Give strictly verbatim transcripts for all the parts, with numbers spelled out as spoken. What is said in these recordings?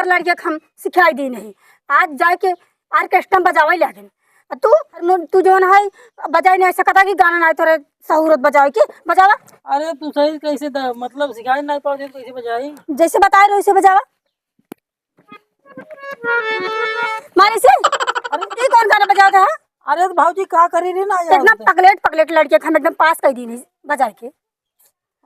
लड़किया के हम सिखाई दी नहीं। आज जाए के orchestra में बजावे लागिन। आ तू, हारमोन-, तू जौन है, बजाई नहीं सकता कि गाना नहीं तोरे सहूरत बजावे के, बजावा। अरे तू सही कैसे द-, मतलब सिखाई नहीं पाओ, कैसे बजाई? जैसे बताए रहे वैसे बजावा। मारे से? अरे ई कौन गाना बजावत है? अरे तो भौजी का करी रे ना यार एकदम तो। पगलेट, पगलेट लड़किया के हम एकदम पास कर दी नहीं बजाए के।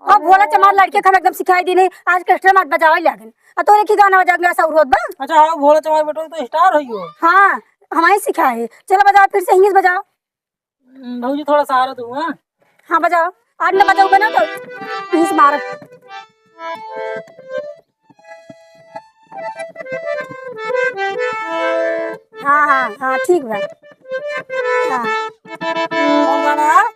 अब भोला चमार लड़किया के हम एकदम सिखाई दी नहीं, orchestra में बजावे लागिन। आ तोरे की गाना बजा के सहूरत बा? अच्छा, हाँ, भोला चमार बेटो तो star होई हो। हाँ, हमारे सिखाए। चलो बजाओ, फिर से हिंदी बजाओ। हम्म, भौजी थोड़ा सहारा दो, हाँ? हाँ, बजाओ। आज न बजाओगे ना तो हिंदी मार। हाँ, हाँ, हाँ, ठीक बा। हाँ। कौन गाना है?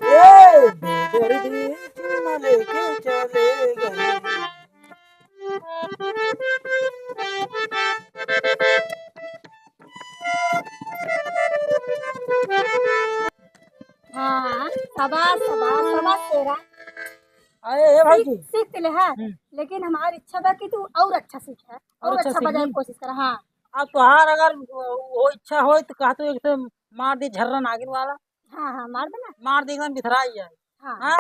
ए, बेदर्दी चुम्मा लेके चले गए। हाँ, शाबाश, शाबाश, शाबाश तेरा। अरे, ए भाई सीख, जी। सीख ले, हाँ। हम्म। लेकिन हमारी इच्छा बा कि तू और अच्छा सीखे, और और अच्छा अच्छा बजाए सीखी? कोशिश कर, हाँ। अब तोहार अगर वो, वो इच्छा होय तो कहा तो एक ठे मार दे झर्रा नागिन वाला। हाँ, हाँ, मार देना। मार दे एकदम बिथराई जाए। हाँ। हाँ?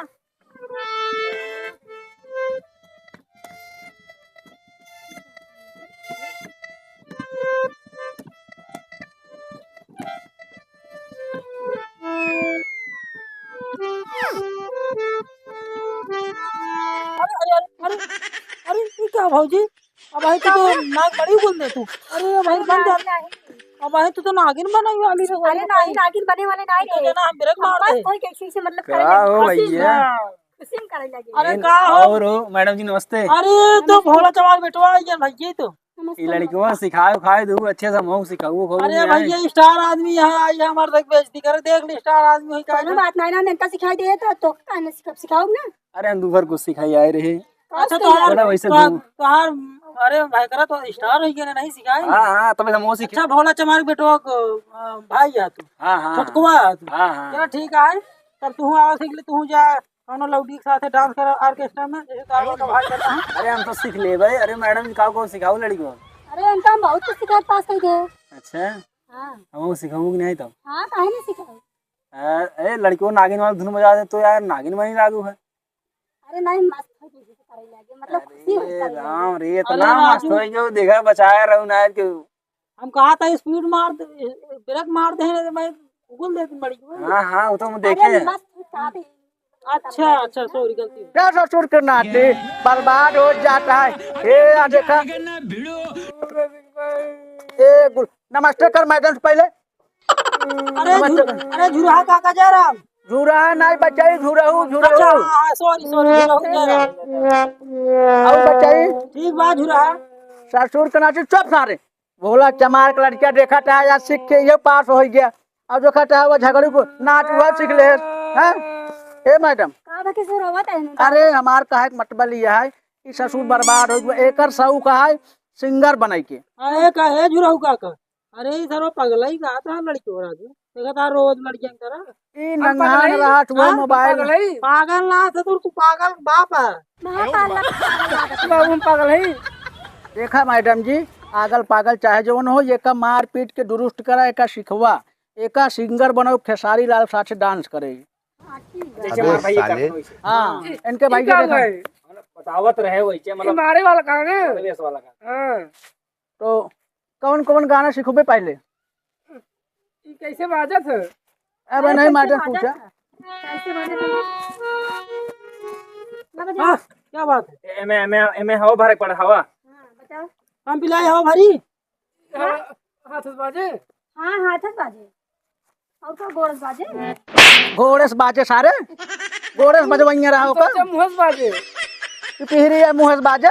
अरे, अरे, अरे, अरे, अरे, ई का भौजी? अब भाई तू तो का? नाक बड़ी बोल दे तू। अरे भाई बन जा। नहीं, नहीं। अब भाई तू तो नागिन बने वाली रे। अरे नहीं, नागिन बने वाले नहीं ये तो रे। ना हम ब्रेक हम मार बस दे। कोई कैसे से मतलब का करने की हो कोशिश भैया? में, कोशिश में करे लगे। अरे इन का हो? और हो, मैडम जी नमस्ते। अरे तो नमस्ते। भोला चमार बेटवा ये भैया तो। नमस्ते, ई लड़कियों नमस्ते। सिखाए उखाए दू अच्छे से, हमहू सिखाऊ उखाऊ अरे नहीं आए। भैया star आदमी यहाँ आई है, हमारे तक बेइज्जती करे, देख ली star आदमी वही का कोनो है। बात नहीं ना, इनका सिखाई दे तो, तो काहे ना सिखा-, सिखाओ ना। अरे हम दूसर कुछ सिखाई आए रहे। अच्छा, कौन तोहार, सिखाई? थोड़ा वैसे तोहार, घूम। तोहार, अरे भाई करा तो star हो गया ना, नहीं सिखाई। हाँ, हाँ, तबे हम वो सीखे। अच्छा, भोला चमार बेटवा को, अ, भाई है तू। हाँ, हाँ। छोटकुआ है तू। हाँ, हाँ। चलो ठीक है, तब तू आवा सीख ले, तू जा, कौनो लौड़ी के साथे dance करा orchestra में, जैसे तो आप लोग का भाई करता है। अरे हम तो सीख लेबे। अरे मैडम जी, का को सिखाओ लड़की को? अरे इनका हम बहुत कुछ सिखा के पास कर दे। अच्छा। हाँ। हम वो सिखाऊ कि नहीं तब? हाँ, काहे नहीं सिखाऊ? अ, ए, लड़कियों नागिन वाला धुन बजा दे तो यार, नागिन बनी लागू है। अरे नहीं, मस्त है, तुझे तो करे लगे, मतलब, खुशी होई अरे करे लगे। राम रे, अरे इतना मस्त राजू। होई गयो, देखा, बचाया रहू ना आज के। हम कहा था, speed मार दे, ब्रेक मार दे, नहीं तो मैं उगल देती बड़ी को। हाँ, हाँ, वो तो हम अरे देखे हैं। मस्त है, साथ ही। अच्छा, अच्छा, sorry, गलती हो गई। क्या ससुर के नाती बर्बाद हो जाता है। ए, आ देखा। ए, गुल-, नमस्ते कर मैडम से पहले। अरे नमस्ते झुर-, कर। अरे झुरहा काका जयराम। झुरहा नहीं बचाई, झुरहू, झुरहू। अच्छा, हाँ, हाँ, sorry, sorry, झुरहू जयराम। और बचाई? ठीक बा, झुरहा। ससुर के नाती चुप सारे। भोला चमार के लड़किया देखा था, आज सीख के ये पास हो गया। अब देखा था वो झगड़ू को नाच हुआ सीख ले, हैं? ए मैडम। का बा, किशोर आवत है ना? अरे हमार कहे के मतलब यह है कि ससुर बर्बाद हो गया, एकर सऊ का है singer बनाई के। अरे का है झुरहू काका? अरे ई सरवा पगला ही कहा था लड़की हो रहा तू। देखा था रोज लड़कियां की तरह। ई हम नंगहान पगला ही? रहत हुआ हाँ? मोबाइल। पगला ही? पागल ना था तू, तू पागल बाप है। महापागल। बाबू हम पागल है। देखा मैडम जी, आगल पागल चाहे जवन हो, एका मार पीट के दुरुस्त करा, एका सिखवा, एका singer बनाओ, खेसारी लाल साथे dance करे। हाँ, ठीक है। जैसे अबे हमारे भाई साले। करते वैसे। हाँ, इनके भाई ई के का देखा। भाई? बतावत रहे वैसे, ये मतलब मारे वाला कहाँ है? मारे वाला कहाँ? हाँ। तो कौन कौन गाना सिखबे पहले? ई कैसे बाजत है? अबे नहीं, मैडम पूछा। कैसे बाजत है? ना बजा। हाँ, क्या बात है? एमे, एमे, एमे हवा भरे पड़ा, हवा। हाँ, बताओ। हम पिलाई हवा भरी। हाँ? हाथ से बाजे? हाँ, हाथ से बाजे। और का गोड़ से बाजे? घोड़े से बाजे सारे। घोड़े से बजवइया रहा तो ओकर। अच्छा, मुँह से बाजे। ई पिहरी है, मुँह से बाजे।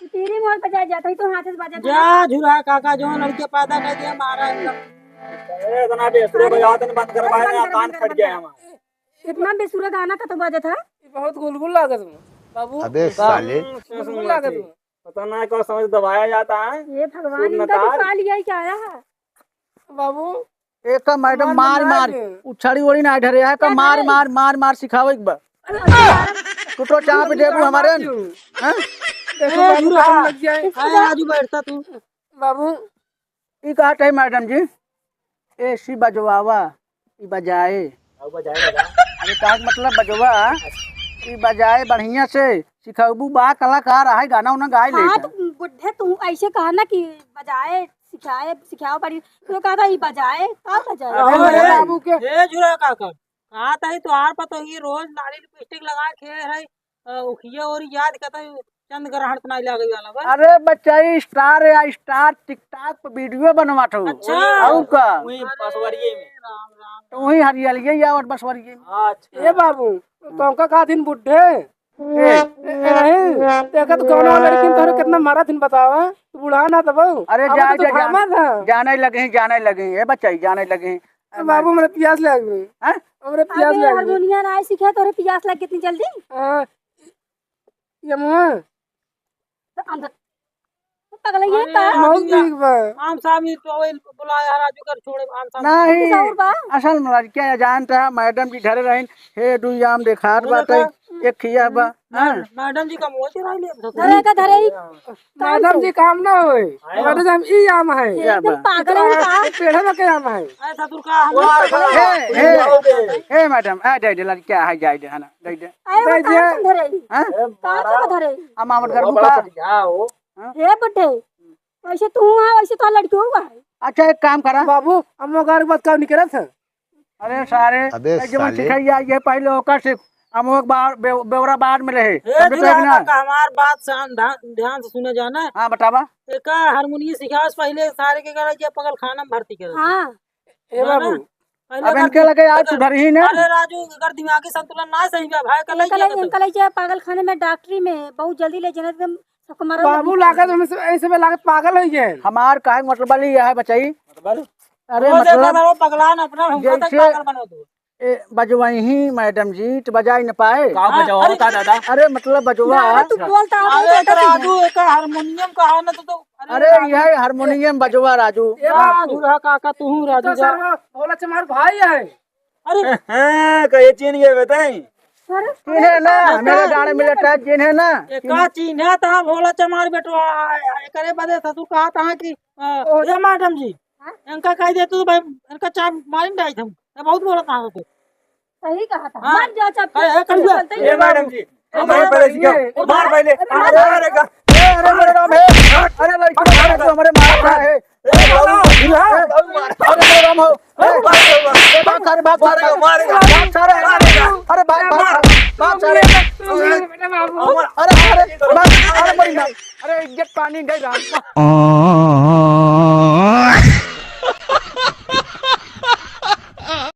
ई पिहरी मुँह से बजा जाता है, तो हाथ से बाजे था। जा झुरा काका, जो लड़के पैदा कर दिया, मारा एकदम। अरे, इतना बेसुरा बजाओ, तने बंद करवाए ना, कान फट गया हमारा। इतना बेसुरा गाना का तो बाजे था। ये बहुत गुलगुल लागत हूँ, बाबू। अबे साले। गुलगुल लागत हूँ। पता ना कौन समझ दबाया जाता है। ये भगवान, इनका भी खा लिया ही क्या है? बाबू, एक का मैडम हमार मार मार, मार। उछाड़ी ओड़ी ना ढरे है, का क्या मार ढरे? मार, मार, मार सिखावे के बा। अरे, टुटो चाप देबू हमारे। हाँ? देखो ए, बाबू, बुरा का? हम लग जाए। आए, आजू बैठता तू। बाबू। ई कहत है मैडम जी, ए सी बजवावा, ई बजाए। अरे, कहत मतलब बजवा, ई बजाए बढ़िया से, सिखौबू बा कलाकार, आहे गाना उना गाए ले हाँ, का। तो बुढ़े तू ऐसे कहा ना कि बजाए, सिखाए, सिखाओ बड़ी, तो कहता ई बजाए, का बजाए? अरे, अरे, बाबू के। ए, झुरा काका, कहा तही तोहार पतोही रोज लाली लिपस्टिक लगा के है, अ, उखिया और याद कहता है, चंद ग्रहण तो नहीं लगे वाला बा। अरे बच्चा, ई स्टार है, स्टार TikTok पे वीडियो बनवात हो। अच्छा। और का? वही बसवरिये में। राम, राम, तो वही हरियालिये ही आवत बसवरिये में। अच्छा। ए बाबू, तो हमका का दिन बुढ़े? ए। ए, ए, नहीं, देखा तो कौनो लड़की तोहरे कितना मारा दिन बतावा, तू बुढ़ा ना तब। अरे अब जा, तो जा, जा। थामा था। जाने लगे, जाने लगे, ए बच्चा, जाने लगे। ए बाबू, मेरे प्यास लग गई। हैं? हमरे प्यास अबे लग गई। हारमोनिया ना सीखे, तोरे प्यास लग गई इतनी जल्दी? हाँ। ये मुआ। तो अंदर। तो पगला ये अरे, का? बहुत ठीक बा। आम साहब, ये तो वही बुलाया है, राजू कर छोड़े, आम साहब। नहीं, कुछ और बा? असल में लड़किया या जानता है, मैडम जी घरे रहिन, हे दुई आम देखात वो बाटे, देखा। एक खिया बा। हाँ। मैडम जी का मोबाइल चुरा लिया। धरे का धरे ही। मैडम जी काम ना होए। आयो। मैडम जी, ई आम है। एकदम पागल है का? पेड़े में के आम है। अरे ससुर का हम ए, ए, ए, मैडम, आ जाए दे, लड़किया है, जाए दे, है ना, दे दे। अरे वो दे कहाँ दे। से धरे ही? हाँ? कहाँ से धरे ही? हम आवत घर बुका। हाँ? हे बुड्ढे, वैसे तू है, वैसे तो लड़कियों का है। अच्छा, एक काम करा। बाबू, हम वो घर बात का निकलत है। अरे सारे, अबे ए, जवन साले। सिखैया, ये पहले ओकर से, हम वो बार, बे-, बेवरा बाद में रहे। ए, समझे तो है कि ना? का हमार बात से ध्यान, ध्यान से सुने जाना। हाँ, बतावा। एका हारमोनियम सिखावे से पहले सारे के करा जे पगल खाना में भर्ती करे। हाँ। ए है ना? बाबू, पहले अब अगर इनके लगे आज अगर सुधर ही ना। अरे राजू, अगर दिमागी संतुलन ना सही बा, भाई, का लई इनका जाए लगे, तो। इनका लगे जाए पागल खाने में, डॉक्टरी में, बहुत जल्दी ले जाना एकदम सबको मारा बाबू, लगे। लागत हम से, ऐसे में लागत पागल हो गए। हमार काहे के मतलब वाली यह है बचाई। अरे वो देखो मतलब ना, वो पगला ना अपना, हमका तक जैसे पागल बना दो। ए, बजवाई ही मैडम जी, तो बजाई न पाए। का हाँ, बजवा अरे, होता दादा? अरे, मतलब बजवा। दादा, तू बोलता है, अरे, तो तो राजू, एक हारमोनियम का है ना, तो, तो, अरे, अरे, राजू। यह हारमोनियम बजवा, राजू। ए, हाँ। राजू रहा काका, तू हूँ, राजू तो जा। सर, वो भोला चमार भाई है। अरे। हाँ, कहे चीन गए बताई। अरे, चिन्हे ना, अरे, मेरे अरे, गाड़ी में लेटा है, चिन्हे ना। ए, का चिन्हे था भोला चमार बेटवा, आ, आ, एकरे बदे ससुर कहा था कि, आ, ओ। ए, मैडम जी, हाँ? इनका कह दे तू भाई, इनका चाप मारिन डाई हम। ये बहुत बोलत ना हो तू। सही कहा था। हाँ। मर जा चाप। अरे, ए, कल चलते ही ए, मैडम जी, ए, हमारे मार पहले पहले, सिखाओ। ए, मार पहले। अरे, मार अरे, पहले का। ए, अरे, मेरे राम है। अरे, लड़की, अरे, तू हमारे मार रहा है। ए, बाबू, ए, अरे, मेरे राम हो। ए, ए, भाग सारे, भाग सारे। मारेगा, मारेगा। भाग सारे। मारेगा। अरे, भाग, भाग, भाग सारे। अरे, अरे, भाग, अरे, मरी ना। अरे, इज्जत पानी गई राम।